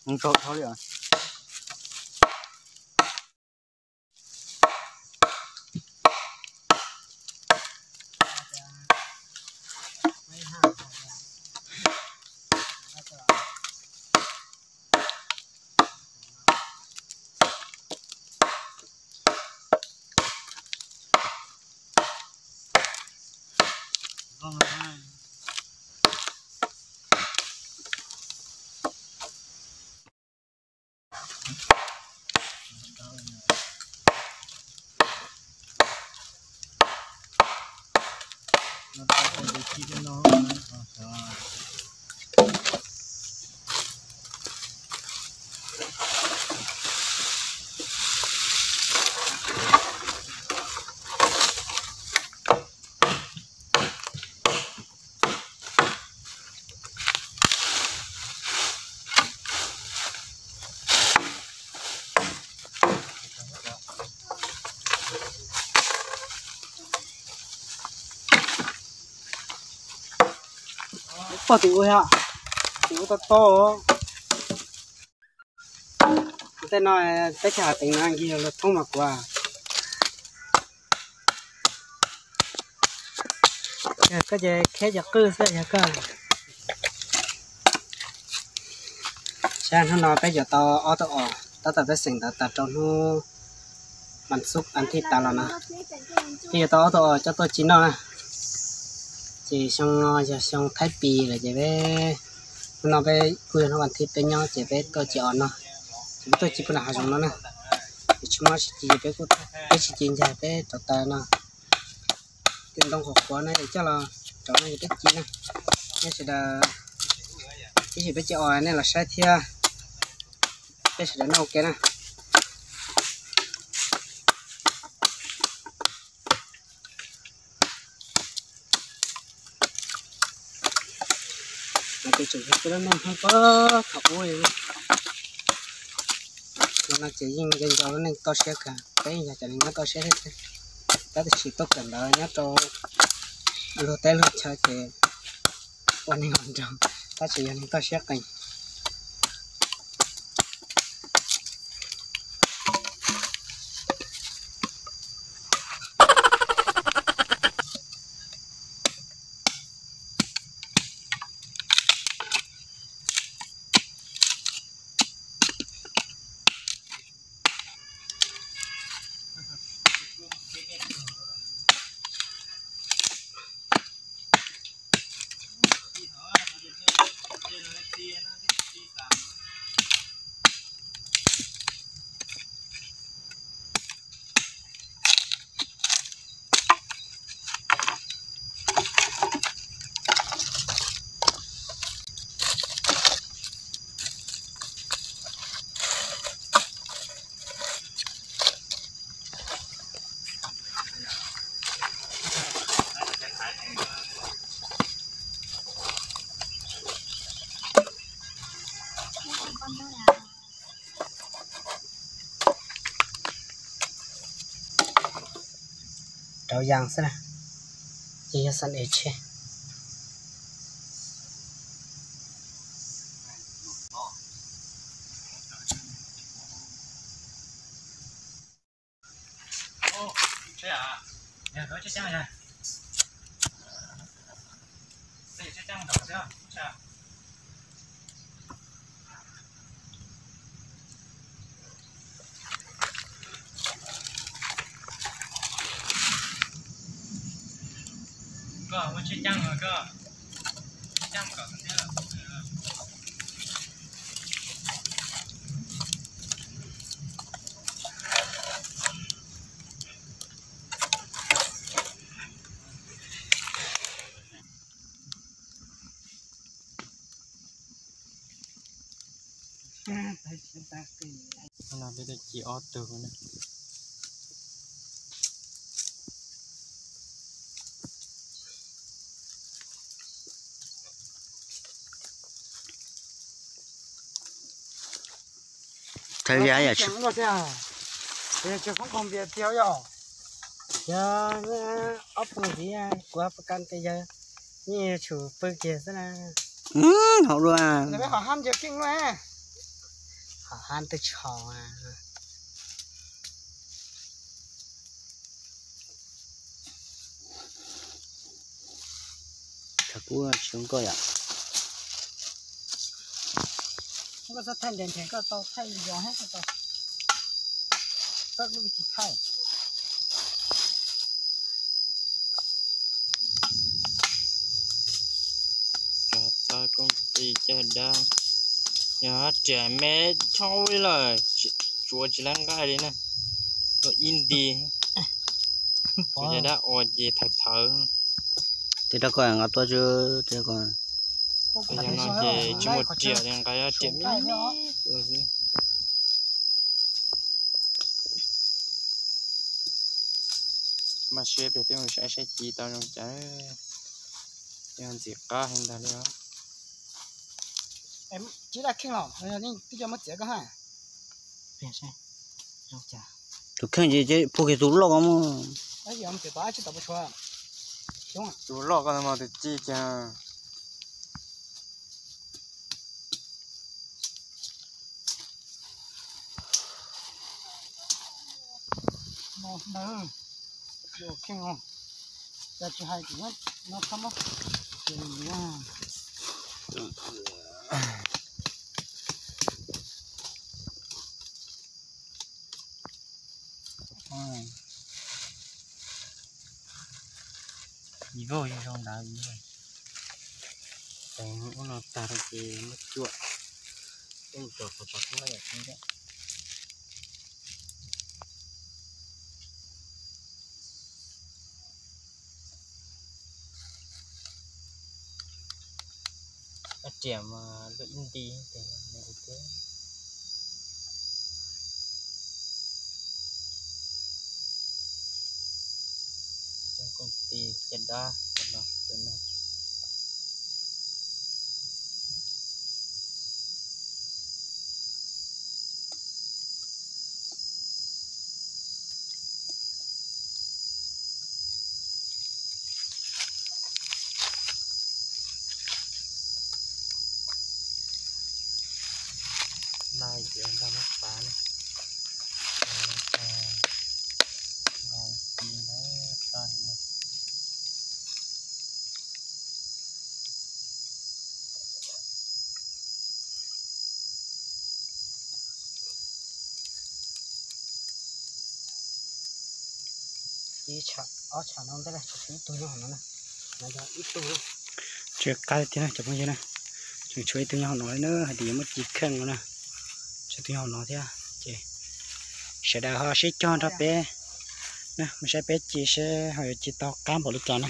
Ntsaug dhau li os. Pog tim ua, tim ua tau tau. Tej no peb chaw Hà Tĩnh no nkig los thoob mas kuv. Koj ces kheb cov qwj xwb yog koj. Sab hnub no peb yuav tau ob tug os, tab tom peb xeem ntawv tas rau hnub vas xuv vas thib tas los no. Peb yuav tau ob tug os coj tuaj ci noj na. Ces xyoo no yog xyoo Thaib Pis lawm ces peb, hnub no peb kuj yog hnub vas thib peb nyob ces peb tuaj ci os no. Ces peb tuaj ci puag nram hav zoov no na. Ces tsis muaj dab tsi ci ces peb kuj, peb tsis ci ncag peb rauv taws no. Tus ntoo qhuav qhuav no es coj los rauv no ces peb ci na. Nej sawv daws, ib sim peb ci os nej los saib thiab. Peb sawv daws noj ua ke na. Ces tseem yog peb lub neej Hmoob puag thaum ub li. Los no ces yeej nco nco lub neej toj siab kawg, peb yog cov neeg nyob toj siab thiab xwb. Tab sis tuaj kawm ntawv nyob rau luag teb luag chaw ces ua neeg ua nraug, tab sis yog neeg toj siab qees. Rau yas xwb na, ces yog xan es tshe. No peb tuaj ci ob tug na. Thawj liab yam tsis, tsis poob khaub npias tiag yom. Yog ob phooj ywg kuv pab kas tias yog yeej yuav tsum pw kiag xwb na. Hauv dua. Peb ho hab ncaws keej luaj. Qhov hab twb tsis haus. Thaum kuv tsis zoo nkauj yom. Koj txhob thaij nrhe nrhe, koj tau thaij yos hab koj tau, koj lub tsis thaij. Cov tau kooj tis caj dab, yog riam me chau li lawm, tsuav tsis laib nqaij li na. Ua ib nti, caj dab ua ces thawv thawv. Ces rau koj nqa tuaj tsuag, yog no ces tsis muaj riam li, nqa riam me me xwb. Maj siab pem peb mus saib saib ci tau zoo cas, yog ntxim qab heev ntag li os. Tsis daj kheej los twb coj muab txiav koj ha. Tus kheej ces pug kiag tus loj ko mus. Tus loj ko no mas tus ci cas. Ib voj zoo ntawd, ub no tag ces muab cuam, ub rau qhov tod thiab. Riam mas luaj ib nti ces coj kooj tis caj dab no, cov no. Nai ces nrog mab pav na. Ib tsham ob tsham no ntej na, tseem tshuav ib tug nyob hauv no na. Ib tug, tsis qab tiag na cov phooj ywg na, tseem tshuav ib tug nyob hauv no li na, hais tias yuav muab ci kheej no na. Tshuav tus nyob hauv no thiab ces sawv daws ho sib cog nrog peb na, mus saib peb ci seb ho yuav ci tau qab npaum li cas na.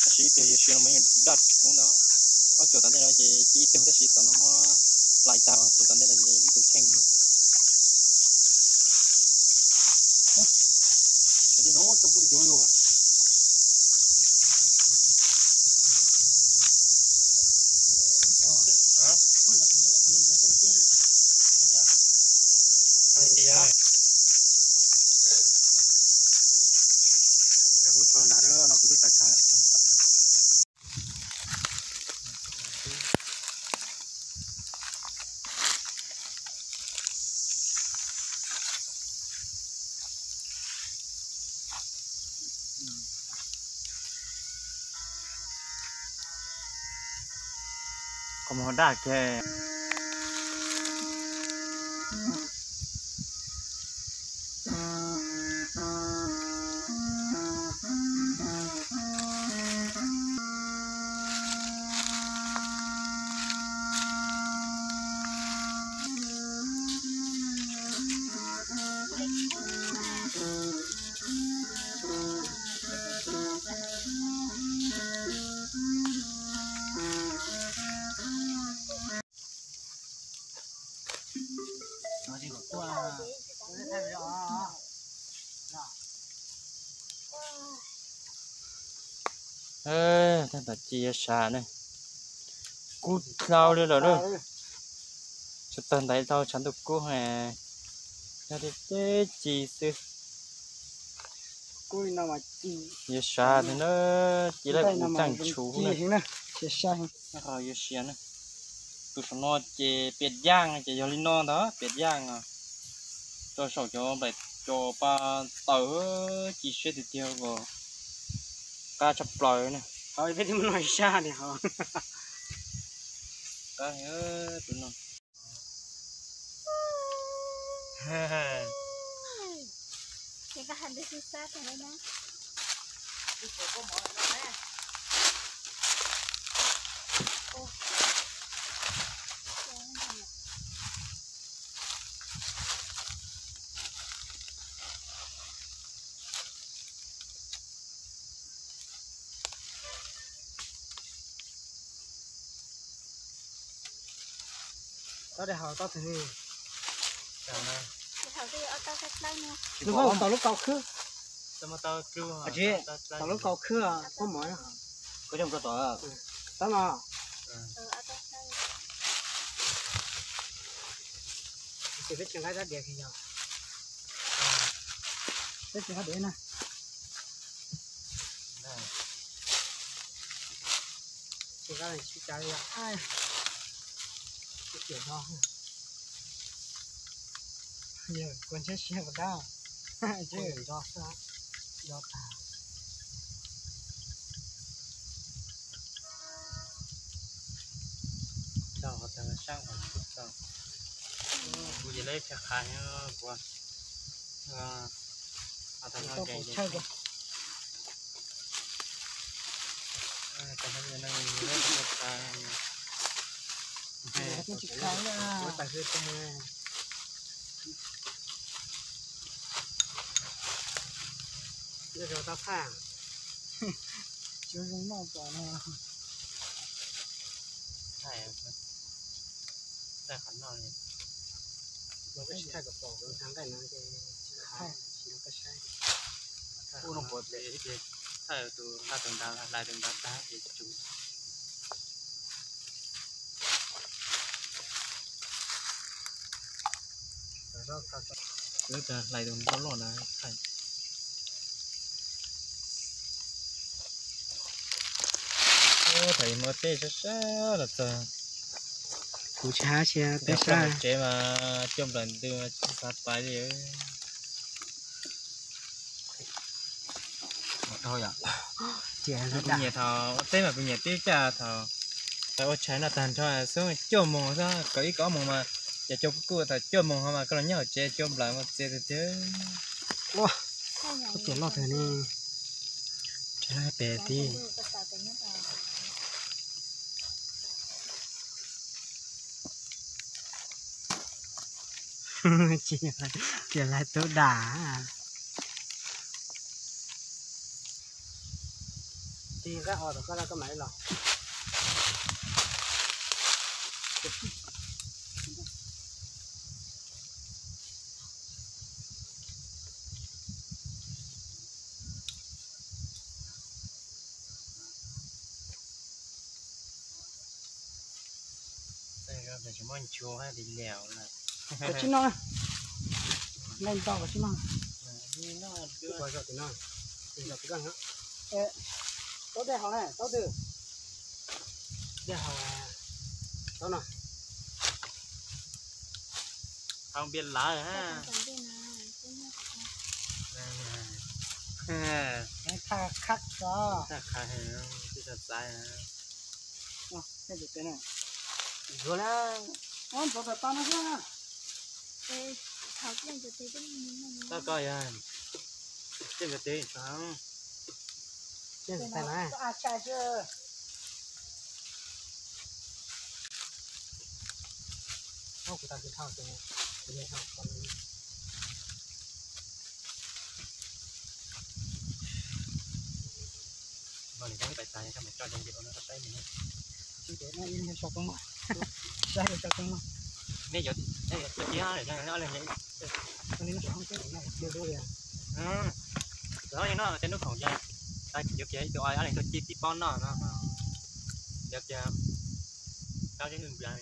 Tab sis ib tug yog siav los mas yeej daj tshoob ntawd. Ob cuam tom ntej no ces ib tug tab sis tom no muab hlais tag, tus tom ntej no ces ib tug kheej. Qhov muag daj kiag. Tag nrho ci yuav sas ne, kub dlhau li lawm na. Tshuav tawg ntaiv dhau tshav ntuj kub, yog tias teb ci xwb. Yuav sas ntag na, ci lawm kuv caij tshuv na. Yuav siav na. Tus saum no ces piam yaj ces yog li no ntag, piam yaj os. Rau saum cov nplaim cov pa taws, ci siab tiag tiag os. Qab tshaj plaws na. Qab tus no. Tau de haus tau twg? Nws tau lub kaus khwb. Tsis, tau lub kaus khwb kub mov. Kub coj mus rau tom. Tab no. Tab sis peb tsis nqa rab diav kiag yog. Peb tsis nqa diav na. Tsis nqa sib cav li yom. Tsis tiam no. Yog kua ntshiab siab puas dab. Ntshe nco xwb, nco tag. Tau qhov tag sab qhov txog. Kuv ces lawv ib txhia qhav nyob kuv. Qhov tag no ces Tsuas zoo noj pom no. Thaij qhov no li. Mas koj tsis thaij kom pom kuv thaij nqaij no ces tsis thaij, tsis thaij koj saib. Ub, no puas pem ib ce thaij tus nqa tus nrad, hlais tus nrad tag ces tsum. Hlais tus loj loj na thaij. Thaum muaj teb sab sab los txog. Kuv tsis hab sia peb sab tsev mas coj nplaim ntws mas tsis xav pais li. Kuv nyiam thaum teb mas kuv nyiam tib caj thaum tau ua tshais noj tag nrho xwb cuaj moos xwb, kaum ib kaum ob moos mas ces cov kuj thaum cuaj moos ho mas koj los nyob hauv tsev coj nplaim mas txias tiag tiag. Koj tias loj tag ne, tsev loj pem tib. Tsis, tias lais tub dam. Tig nqaij os, koj mam li los. Koj tsis noj, nqaij ntau koj tsis noj. Zom tim no, zom tim ko. Taub dej haus na, taub twg? Dej haus, taub no. Haus npias lawm ha. Thaj khab os. Thaj khab, twb txav txav. Zuav na. Ntxuav tom tau no xwb na. Tau koj yog. Tsiaj ntxuav tes, tsiaj ntxuav tes na. Nej yuav, nej yuav tib no, nej yuav tib no, tej hnub khoom ces tag yuav kiag ib tug ob leeg tuaj ci tib pob noj no, yuav kiag kab zib nws npias.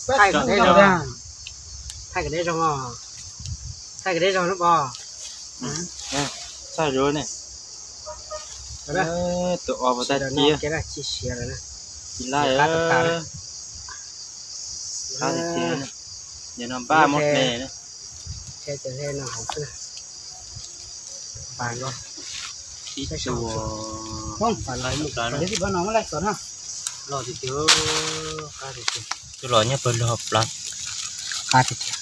Thaij kom deb zoo, thaij kom deb zoo, thaij kom deb zoo lub pov. Txaj zuav ne. Tus os puas tag cia, tsis laj, qab tiag tiag. Yog no npaj muab hle, hle no hauv xwb. Pas no, ib tug, pas no muab laij xov na. Loj tiag tiag, qab tiag tiag. Tus los nyob pawg lug plaws, qab tiag tiag.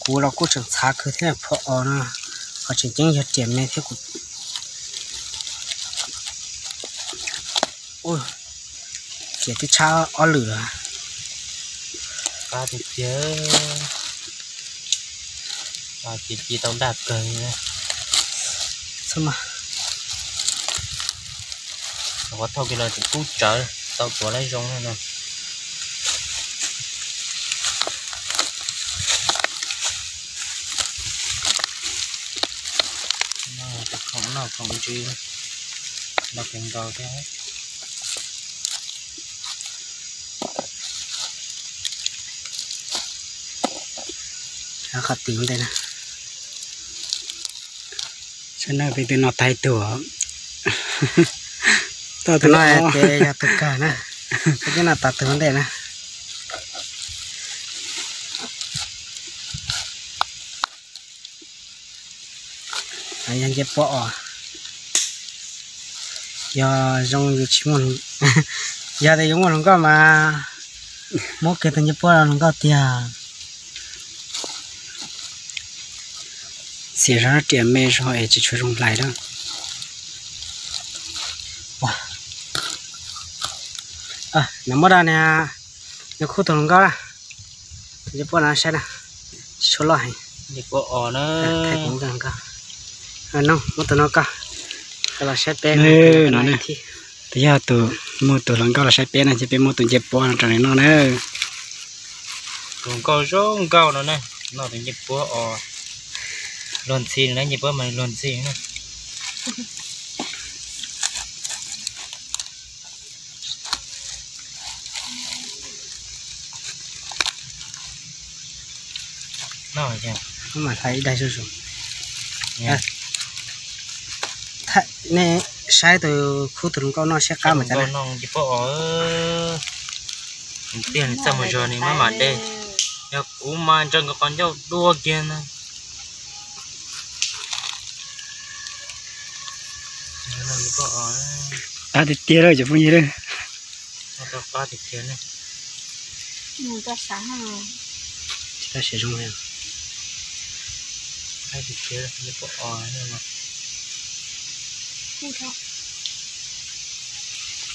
Kuv los kuj tseem txhav kawg thiab, phom os no, qhov tseem ceeb yog riam me thiab kuv. Riam twb tshab ob lwm lawm. Qab tiag tiag. Ces ci tau ntaj kawg. Qhov thauj kiag los tseem kub tsawv, tau tuav lawm zoo no. Khoom noj khoom ntsis los kawg nkaus thiab. Qhov tim ntej na, saib na, peb twb noj tag ib tug. Tus no ces yog tus kawg na, peb twb noj tag tus ntej na. Yog ncej puab os, yog zoo yus tsis muaj, yog tias yuav muaj hluas nkauj mas muab kiag tus ncej puab rau hluas nkauj tiag. Xiam zog riam me zog es tsis tshua zoo hlais lawm. Nws muab rau nws khub tus hluas nkauj na, tus ncej puab no saib na, tsis tshua loj heev. Ncej puab os na. Muab tus no koj, los saib peb no thiab. Tus yog tus, muaj tus hluas nkauj los saib peb no ces peb muab tus ncej puab no rau nws noj na. Tus nkauj zoo nkauj no na, noj tus ncej puab os. Luag ntxhi na, ncej puab mas luag ntxhi na. Mas hlais ib daig zuj zus. Nej saib tus khub tus hluas nkauj noj siab qab mas cas na. Tiag txaj muag zog nws maj mam de, yog kuv mas ntsaws nkaus qhov ncauj dua kiag na. Qab tiag tiag lawm cov phooj ywg.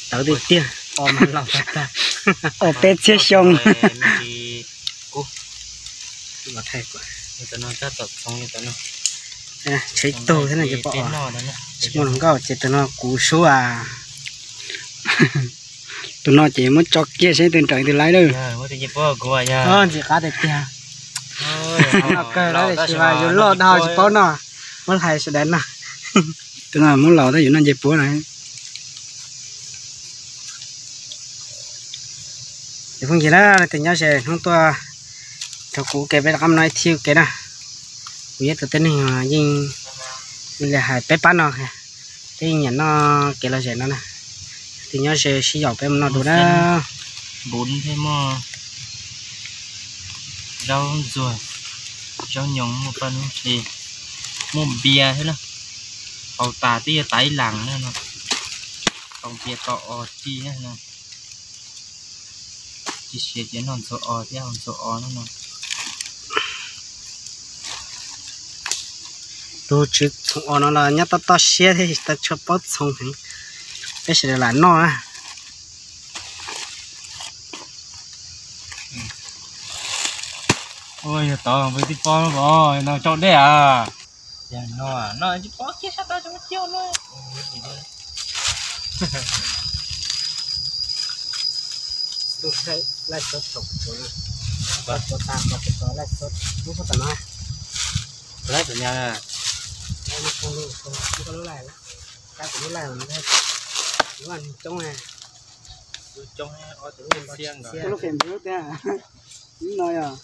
Tawv tiag tiag, o mas laus tag tag, o peb txhiab xyoo. Tshaib tug thiab no ces pom, tsis muaj hluas nkauj ces tus no kuv suab. Tus no ces muab tso kiag seb twg nrawm twg laib lawm. Ntxim qab tiag tiag. Noj kawg lawm tiam sis mas yus loj dhau tsis paub noj, muab hlais sawv daws noj. Tus no muab laus tab yus noj ncej puab na. Ces phooj ywg na, leej twg nyob ze hnub tuaj nrog kuv ua ke peb rov qab mus noj ib thiv ua ke na. Kuv yog tus tib neeg yeej li hais peb pab no, peb yeej nyiam noj kev lom zem no na. Leej twg nyob ze sib yaum peb mus noj dua na. Npum thiab muaj zaub ntxuag, zaub nyoos, muaj paj nub hli, muaj npias thiab na. Haus tas twb yog tas ib las na no. Tau npias tau os ci na no. Tsis siav ces noj ntxuag os thiab haus ntxuag os na no. Tus tswv txhoov os no los nyob toj toj siab thiab tsis tau tshua paub txhoov heev, peb sawv daws lam noj na. Ua yog tod npawg tij pob no, no tsau dej a. Yog no, no tsis paub kiag sab tod tsis muaj coj no. Laij txob thaum tsuav, tsuav tas kom txog laij txob, lub txob tom no. Laij txob nyag. Lub laij, lub laij, lub coob, lub coob, ob tug lub xiab nkaus. Lub Facebook tiag, lub no yog.